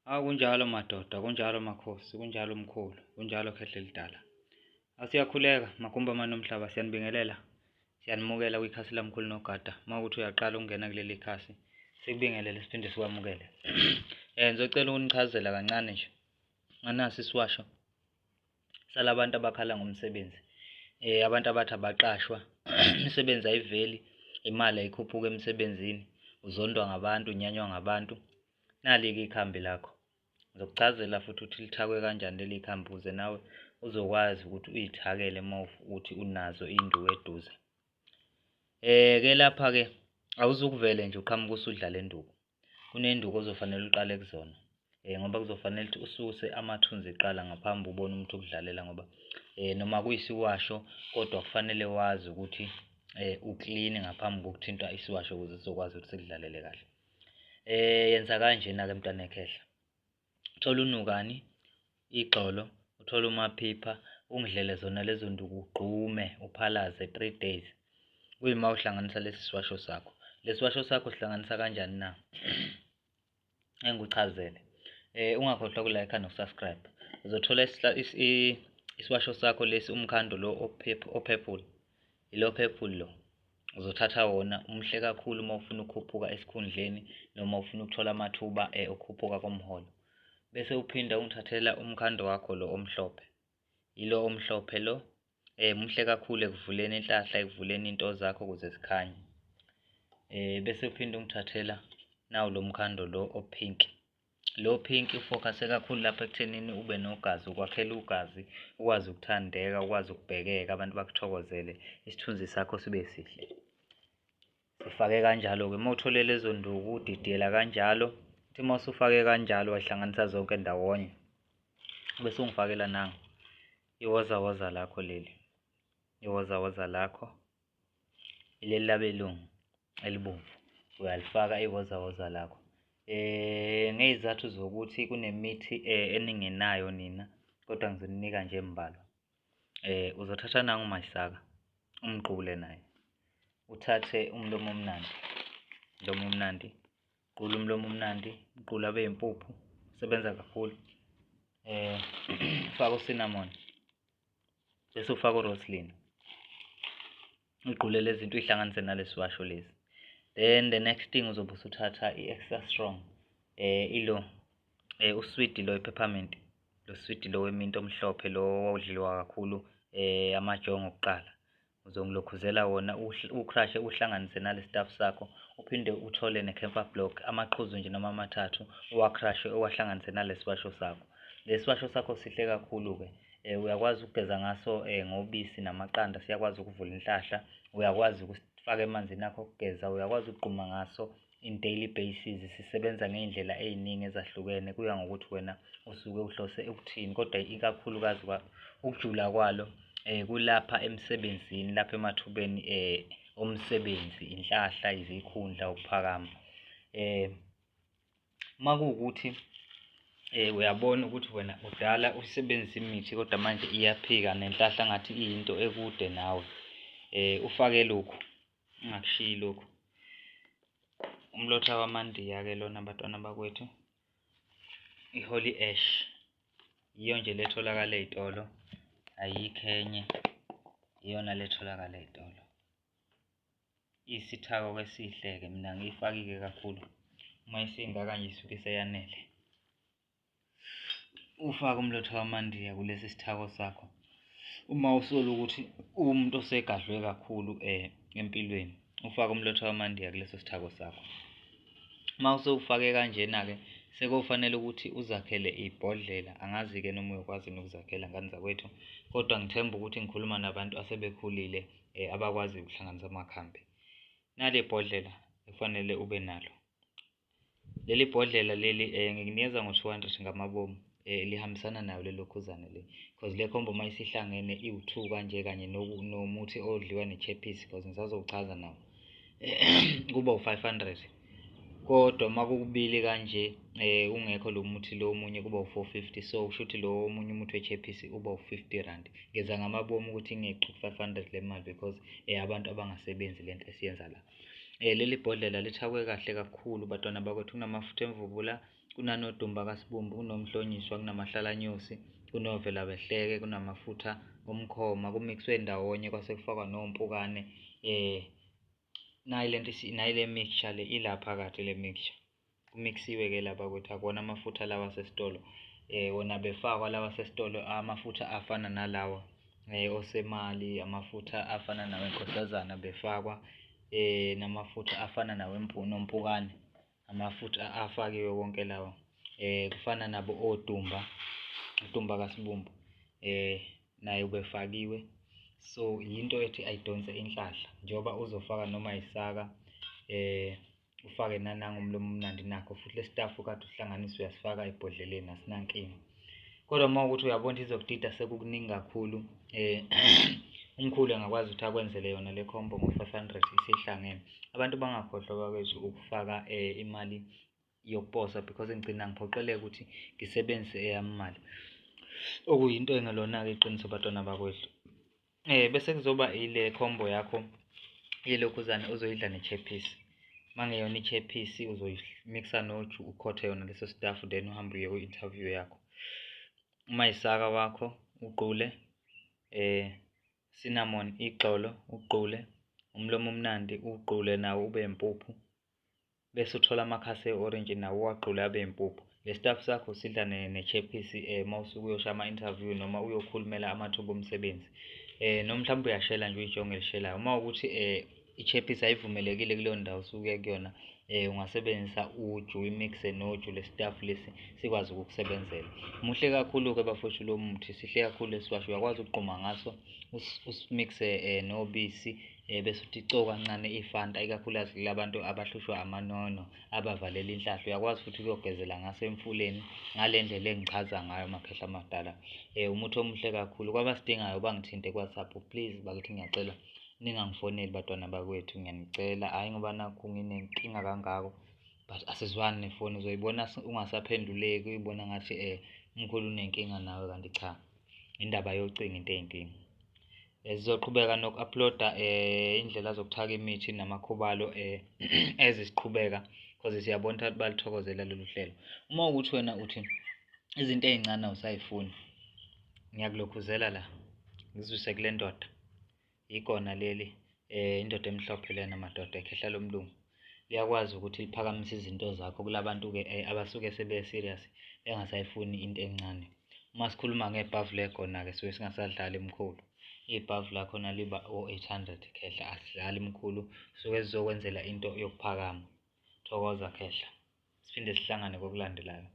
Akunjalo madoda, kunjalo makhosi, kunjalo mkhulu, kunjalo khehla elidala. Asiyakhuleka magumbi amane omhlaba, siyanibingelela, siyanimukela kwikhasi lamkhulu nogada. Uma kuwukuthi uyaqala ukungena kuleli khasi, sikubingelele siphinde sikwamukele. Ngizocela ukunichazela kancane nje nganasi isiwasho salabantu abakhala ngomsebenzi. Abantu abathi abaqashwa, imisebenzi ayiveli, imali ayikhuphuki emsebenzini, uzondwa ngabantu, unyanywa ngabantu. Nali-ke ikhambi lakho. Ngizokuchazela futhi ukuthi lithakwe kanjani leli khambi ukuze nawe uzokwazi ukuthi uyithakele uma ukuthi unazo iy'nduku eduze. Ke lapha-ke awuzukuvele nje uqhamuke usudla le nduku. Kunenduku ozofanele uqale kuzona ngoba kuzofanele ukuthi ususe amathunzi kuqala ngaphambi ubone umuntu ukudlalela ngoba noma kuyisiwasho kodwa kufanele wazi ukuthi uklini ngaphambi kokuthinta isiwasho ukuze sizokwazi ukuthi sikudlalele kahle. Yenza kanjena-ke mntwana ekhehla, thola unukani, igxolo, uthole umaphipha, ungidlele zona lezo nduku ugqume uphalaze 3 days. Kuyima uhlanganisa lesi siwasho sakho. Lesi siwasho sakho sihlanganisa kanjani na? Engikuchazele. Ungakhohlwa uku-like noku-subscribe. Uzothola isiwasho sakho lesi, umkhando lo o-purple. Ilo purple lo. Uzothatha wona, umuhle kakhulu uma ufuna ukukhuphuka esikhundleni noma ufuna ukuthola amathuba okukhuphuka komholo. Bese uphinda ungithathela umkhando wakho lo omhlophe. Ilo omhlophe lo, muhle kakhulu ekuvuleni inhlahla, ekuvuleni into zakho ukuze zikhanye. Bese uphinde ungithathela nawu lo mkhando lo o-pink. Lo pink u-focus-e kakhulu lapha ekuthenini ube nogazi, ukwakhela ugazi, ukwazi ukuthandeka, ukwazi ukubhekeka, abantu bakuthokozele, isithunzi sakho sibe sihle. Sifake kanjalo-ke, uma uthole lezo nduku udidiyela kanjalo, uthi uma usufake kanjalo wayihlanganisa zonke ndawonye, bese ungifakela nangu iwozawoza lakho leli, iwozawoza lakho leli labelungu elibomvu, uyalifaka iwozawoza lakho. Ngey'zathu zokuthi kunemithi eningenayo nina kodwa ngizoninika nje embalwa. Uzothatha nangu umasaka umqule naye, uthathe umlomo omnandi, umlomo omnandi, qula umlomo omnandi, uqule abe yimpuphu, usebenza kakhulu. Ufake u-cinnamon bese ufake u-roslyn, uyiqule lezi zinto uyihlanganise nalesi washo lesi. Then the next thing, uzobe usuthatha i-extra strong, ilo uswidi lo, i-peppermint lo, swidi lo weminti omhlophe lo owawudliwa kakhulu amajongo kuqala. Uzongilokhuzela wona, uwu-crush-e, uhlanganise nale stuff sakho, uphinde uthole ne-camphor block, amaqhuzu nje noma amathathu, uwa-crush-e, uwahlanganise nale siwasho sakho. Le siwasho sakho sihle kakhulu-ke, uyakwazi ukugeza ngaso ngobisi namaqanda, siyakwazi ukuvula inhlahla, uyakwazi ukusifaka emanzini akho okugeza, uyakwazi ukugquma ngaso in daily basis. Sisebenza ngey'ndlela ey'ningi ezahlukene, kuya ngokuthi wena usuke uhlose ukuthini, kodwa ikakhulukazi ukujula kwalo kulapha emsebenzini, lapha emathubeni omsebenzi, inhlahla, izikhundla, ukuphakama. Uma kuwukuthi uyabona ukuthi wena kudala usebenzisa imithi kodwa manje iyaphika nenhlahla ngathi iyinto ekude nawe, ufake lokhu, ungakushiyi lokhu. Umlotha wamaNdiya-ke lona bantwana bakwethu, i-holy ash, yiyo nje le etholakala ey'tolo, ayikho enye, iyona le etholakala ey'tolo. Iyisithako esihle-ke, mina angiyifaki-ke kakhulu, uma isingaka nje isuke seyanele. Ufake umlotha wamaNdiya kulesi sithako sakho uma usola ukuthi uwumuntu osegadlwe kakhulu empilweni, ufake umlotha wamaNdiya kuleso sithako sakho. Uma usewufake kanjena-ke sekuyofanele ukuthi uzakhele ibhodlela, angazi-ke noma uyokwazi yini ukuzakhela ngane zakwethu, kodwa ngithemba ukuthi ngikhuluma nabantu asebekhulile abakwaziyo ukuhlanganisa amakhambi. Nali ibhodlela ekufanele ube nalo. Leli bhodlela leli ngikunikeza ngo-200 ngamabomu, lihambisana nayo le lokhuzana le cause le combo uma isihlangene iwu-two kanje kanye nomuthi odliwa ne-chephisi, cause ngisazowuchaza nawo, kuba u-500. Kodwa uma kukubili kanje ungekho lo muthi lo omunye, kuba u-450, so kusho ukuthi lo omunye umuthi we-chephisi uba u-R50. Ngenza ngamabomu ukuthi ingeqi ku-500 le mali because abantu abangasebenzi lento esiyenza la. Leli bhodlela lithakwe kahle kakhulu bantwana bakwethu, kunamafutha emvubula. Kunanodumba kaSibumbu, kunomhlonyiswa, kunamahlalanyosi, kunovela behleke, kunamafutha omkhoma, kumikswe ndawonye kwase kufakwa nompukane. Nayi lento, nayi le mixture le ila phakathi le mixture. Kumiksiwe-ke la bakwethu, akuwona amafutha lawa asesitolo. Wona befakwa lawa asesitolo, amafutha afana nalawa osemali, amafutha afana nawenkosazana befakwa, namafutha afana nompukane, amafutha afakiwe wonke lawa. Kufana nabo odumba, udumba kaSibumbu naye ubefakiwe. So yinto ethi ayidonse inhlahla njengoba uzofaka noma isaka, ufake nanangu umlomo omnandi nakho futhi le staff kade uhlanganisa uyasifaka ebhodleleni, asinankinga. Kodwa uma kuwukuthi uyabona ukuthi izokudida sekukuningi kakhulu, umkhulu angakwazi ukuthi akwenzele yona le combo ngo-500 isihlangene. Abantu bangakhohlwa bakwethu ukufaka imali yokuposa because ngigcina ngiphoqeleka ukuthi ngisebenzise eyami imali, okuyinto engelona-ke iqiniso bantwana bakwethu. Bese kuzoba ile combo yakho yelokhuzane ozoyidla nechephisi. Uma ngeyona ichephisi uzoyimiksa noju, ukhothe yona leso staff, then uhambe uye kwi-interview yakho. Uma isaka wakho uqule, cinnamon igxolo uqule, umlomo omnandi uqule nawo ube impuphu. Bese uthola amakhasi e-orintshi nawo uwagqule abe impuphu. Le staff sakho usidla nechephisi uma usuke uyoshaya ama-interview noma uyokhulumela amathuba omsebenzi. Noma mhlawumbe uyashela nje uyijonge elishelayo. Uma kuwukuthi ichephisi ayivumelekile kuleyo ndawo osuke uya kuyona, ungasebenzisa uju, uyimikse noju le staff lesi sikwazi ukukusebenzela. Muhle kakhulu-ke bafowethu lo muthi, sihle kakhulu lesi washo, uyakwazi ukugquma ngaso usimikse nobisi, bese uthi co kancane ifanta, ikakhulukazi kulabantu abahlushwa amanono abavalela inhlahla. Uyakwazi futhi ukuyogezela ngaso emfuleni ngale ndlela engichaza ngayo makhehla amadala. Umuthi omuhle kakhulu, kwabasidingayo bangithinte ku-WhatsApp please bakithi, ngiyacela ningangifoneli bantwana bakwethu, ngiyanicela. Hhayi ngoba nakhu nginenkinga kangako, but asizwani nefoni, uzoyibona ungasaphenduleki, uyibona ngathi umkhulu unenkinga nawe, kanti cha, indaba yocingo into eyinkinga. Sizoqhubeka noku-upload-a indlela zokuthaka imithi namakhubalo ezisiqhubeka cause siyabona ukuthi balithokozela lolu hlelo. Uma kuwukuthi wena uthi izinto ey'ncane awusay'funi, ngiyakulokhuzela la, ngizwise kule ndoda. Ikona leli indoda emhlophe lena madoda, ikhehla lomlungu. Liyakwazi ukuthi liphakamise izinto zakho kulabantu-ke abasuke sebe-serious bengasayifuni into encane. Uma sikhuluma ngebhavu lekhona-ke suke singasadlali mkhulu. Ibhavu lakhona liba o-800 khehla, asidlali mkhulu, suke sizokwenzela into yokuphakama. Thokoza khehla, siphinde sihlangane kokulandelayo.